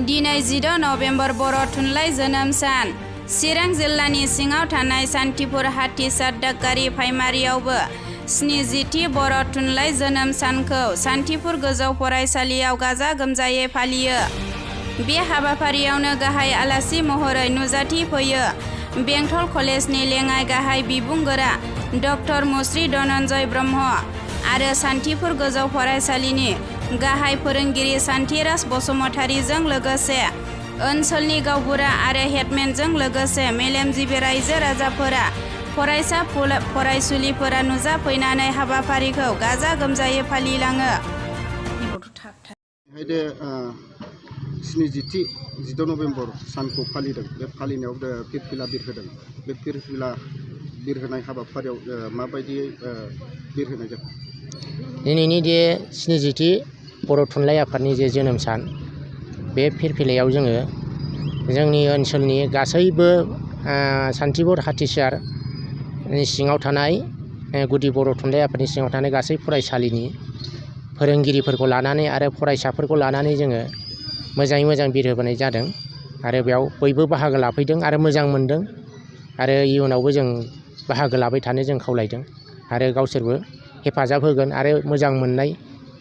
दिनै 14 नभेम्बर बर' थुनलाइ जोनोम सान। चिरां जिल्लानि सिङाव थानाय सान्थिपुर हाथिसार दागगारि प्राइमारियावबो 70थि बर' थुनलाइ जोनोम सानखौ सान्थिपुर गोजौ फरायसालियाव गाजा गोमजायै फालियो। बे हाबाफारियावनो गाहाय आलासि महरै नुजाथि फैयो बेंटल कलेजनि लेङाइ गाहाय बिबुंगोरा डक्टर मुस्रि धनन्जय ब्रह्म आरो सान्थिपुर गोजौ फरायसालिनि गाहाय फोरोंगिरि सान्थिराज बसुमतारीजों लोगोसे ओनसोलनि गावबुरा आरो हेडमेनजों लोगोसे मेलेमजिबि रायजो राजाफोरा फरायसा फरायसुलिफोरा नुजाफैनानै हाबाफारिखौ गाजा गोमजायै फालिलाङो। 14 नभेम्बर सानखौ फालिदों। बे फालिनायाव फिरफिला बिरहोदों। बे फिरफिला बिरहोनाय हाबाफारियाव माबायदियै बिरहोनाय जादों? दिनैनि जे 70थि बर' थुनलाइ आफादनि जे जोनोम सान, बे फिरफिलायाव जोङो जोंनि ओनसोलनि गासैबो सान्थिपुर हाथिसारनि सिङाव थानाय गुदि बर' थुनलाइ आफादनि सिङाव थानाय गासै फरायसालिनि फोरोंगिरिफोरखौ लानानै आरो फरायसाफोरखौ लानानै जोङो मोजाङै मोजां बिरहोबोनाय जादों आरो बेयाव बयबो बाहागो लाफैदों आरो मोजां मोनदों आरो इयुनावबो जों बाहागो लाबाय थानो जों खावलायदों आरो गावसोरबो हेफाजाब होगोन आरो मोजां मोननाय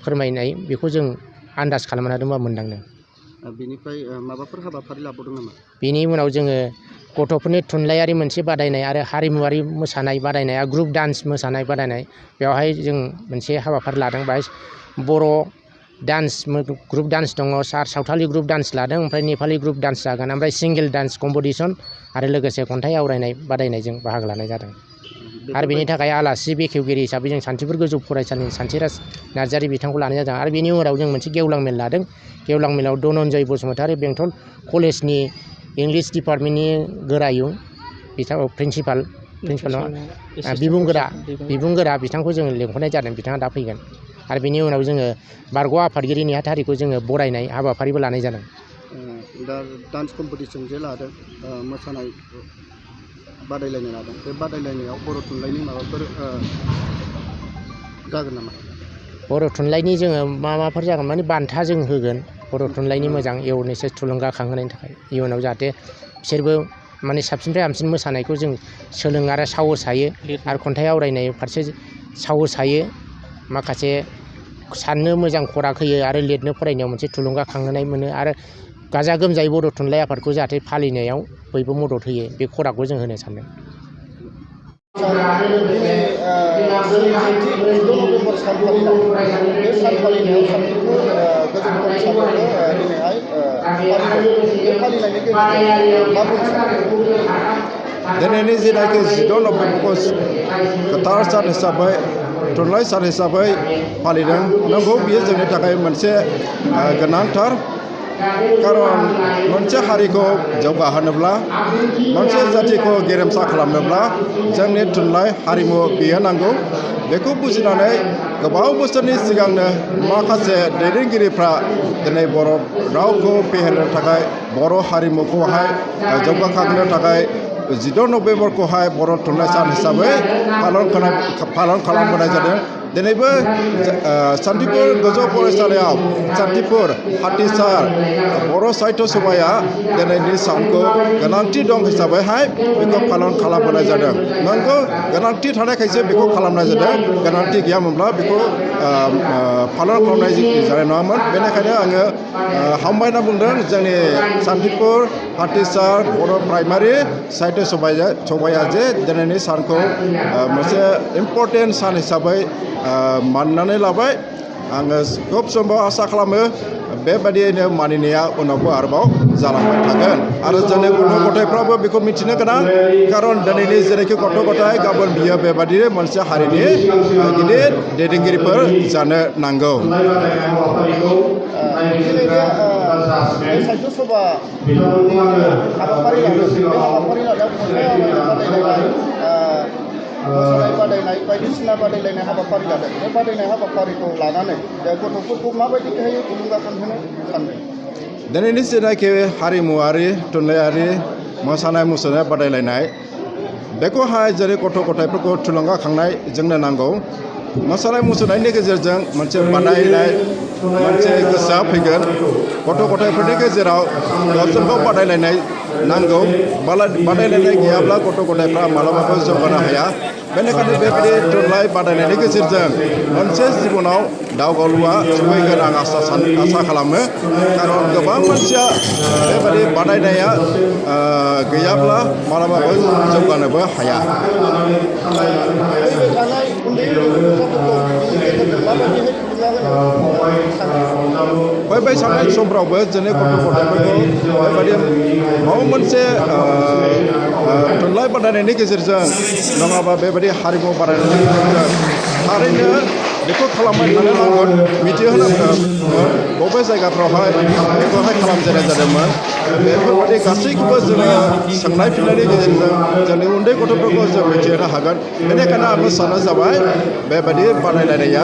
फोरमायनाय बेखौ जों आन्दाज खालामना दोंबा मोनदांदों। बेनिफ्राय माबाफोर हाबाफारि लाबावदों नामा? बेनि उनाव जोङो गथ'फोरनि थुनलाइयारि मोनसे बादायनाय आरो हारिमुवारि मोसानाय बादायनाया ग्रुप डान्स मोसानाय बादायनाय, बेवहाय जों मोनसे हाबाफारि लादों। बाहाय बर' डान्स ग्रुप डान्स दङ, सावथालि ग्रुप डान्स लादों, ओमफ्राय नेपालि ग्रुप डान्स जागोन, ओमफ्राय सिंगेल डान्स कम्पिटिसन आरो लोगोसे खन्थाइ आवरायनाय बादायनायजों बाहागो लानाय जादों। आरो बेनि थाखाय आलासि बेखेवगिरि हिसाबै जों सान्थिपुर गोजौ फरायसालिनि सान्थिराज नार्जारि बिथांखौ लानाय जादों। आरो बेनि उनाव जों मोनसे गेवलां मेल लादों। गेवलां मेलाव धनन्जय बसुमतारी बेंटल कलेजनि इंलिस डिपार्टमेन्टनि गोरायुं बिथां प्रिन्सिपाल नङा बिबुंगोरा बिथांखौ जोङो लेंहरनाय जादों। बिथाङा दा फैगोन। आरो बेनि उनाव जोङो बारग' आफादगिरि नेहाथारिखौ जोङो बरायनाय हाबाफारिबो लानाय जादों। दा डान्स कम्पिटिसन जे लादों, मोसानाय बादायलायनाय लादों, बे बादायलायनायाव बर' थुनलाइनि माबाफोर जागोन नामा? बर' थुनलाइनि जोङो माबाफोर जागोन माने बान्था जों होगोन बर' थुनलाइनि मोजां एवारनेस थुलुंगाखांहोनायनि थाखाय। इयुनाव जाहाथे बिसोरबो माने साबसिननिफ्राय हामसिन मोसानायखौ जों सोलोङो आरो साहस हायो आरो खन्थाइ आवरायनाय फारसे साहस हायो, माखासे साननो मोजां खराग होयो आरो लिरनो फरायनायाव मोनसे थुलुंगाखांहोनाय मोनो आरो गाजा गोमजायै बर' थुनलाइ आफादखौ जाहाथे फालिनायाव बयबो मदद होयो, बे खरागखौ जों होनो सानदों। नभेम्बर सान फालिनाय, बे सान फालिनायाव सान्थिपुर गोजौ फरायसालियावबो दिनैहाय बे फालिनायनि गेजेरजों मा बुंनो सानो? दिनैनि जेनाखि 14 नभेम्बरखौ गोथार सान हिसाबै थुनलाइ सान हिसाबै फालिदों, नंगौ बियो जोंनि थाखाय मोनसे गोनांथार। खारन मोनसे हारिखौ जौगाहोनोब्ला, मोनसे जाथिखौ गेरेमसा खालामनोब्ला जोंनि थुनलाइ हारिमु बियो नांगौ। बेखौ बुजिनानै गोबाव बोसोरनि सिगांनो माखासे दैदेनगिरिफ्रा दिनै बर' रावखौ फेहेरनो थाखाय, बर' हारिमुखौहाय जौगाखांहोनो थाखाय 14 नभेम्बरखौहाय बर' थुनलाइ सान हिसाबै पालन खालामबोनाय जादों। दिनैबो सान्थिपुर गोजौ फरायसालियाव सान्थिपुर हाथिसार बर' साहित्य सभाया दिनैनि सानखौ गोनांथि दं हिसाबैहाय बेखौ पालन खालामबोनाय जादों। नंगौ गोनांथि थानायखायसो बेखौ खालामनाय जादों, गोनांथि गैयामोनब्ला बेखौ पालन खालामनाय जानाय नङामोन। बेनिखायनो आङो हामबायना बुंदों जोंनि सान्थिपुर हाथिसार बर' प्राइमारि साहित्य सभाया जे दिनैनि सानखौ मोनसे इम्परटेन्ट सान हिसाबै मानिनानै लाबाय। आङो खोब समआव आसा खालामो बेबादियैनो मानिनाया उनावबो आरोबाव जालांबाय थागोन आरो जोंनि गथ' गथायफ्राबो बेखौ मिथिनो गोनां। खारन दिनैनि जेरैखि गथ' गथाय गाबोन बियो बेबादि मोनसे हारिनि गिदिर दैदेनगिरिफोर जानो नांगौ। साहित्य सभा हाबाफारि लादों, बे हाबाफारि लानायाव खन्थाइ आवरायनाय बादायलायनाय, मोसानाय बादायनाय बायदिसिना बादायलायनाय हाबाफारि लादों। बे बादायनाय हाबाफारिखौ लानानै गथ'फोरखौ माबायदिहाय थुलुंगाखांहोनो सानदों? दिनैनि जेनाखि हारिमुवारि थुनलाइयारि मोसानाय मुसुरनाय बादायलायनाय, बेखौहाय जेरै गथ' गथायफोरखौ थुलुंगाखांनाय जोंनो नांगौ। मोसानाय मुसुरनायनि गेजेरजों मोनसे बादायनाय मोनसे गोसोआ फैगोन गथ' गथायफोरनि गेजेराव गावजों गाव बादायलायनाय नांगौ बादायलायनाय गैयाब्ला गथ' गथायफ्रा मालाबाबो जौगानो हाया बेनिखायनो बेबायदि थुनलाइ बादायनायनि गेजेरजों मोनसे जिबनाव दावगालुआ सफैगोन आं आसा खालामो खारन गोबां मानसिया बेबायदि बादायनाया गैयाब्ला मालाबाबो जौगानोबो हाया फैबाय थानाय उन्दै गथ'फोरखौ बिनि गेजेरजों माबायदिहाय थुलुंगा होनो फैबाय थानाय समफ्रावबो जोंनि गथ' गथायफोरखौ बेबायदि माबा मोनसे थुनलाइ बादायनायनि गेजेरजों नङाबा बेबायदि हारिमु बादायनायनि गेजेरजों थारैनो बेखौ खालामबाय थानो नांगोन मिथिहोनांगोन बबे जायगाफ्रावहाय बेखौहाय खालामजेननाय जादोंमोन बेफोरबायदि गासैखौबो जोङो सोंनाय फिननायनि गेजेरजों जोंनि उन्दै गथ'फोरखौ जों मिथिहोनो हागोन बेनिखायनो आंबो सानो जाबाय बेबायदि बादायलायनाया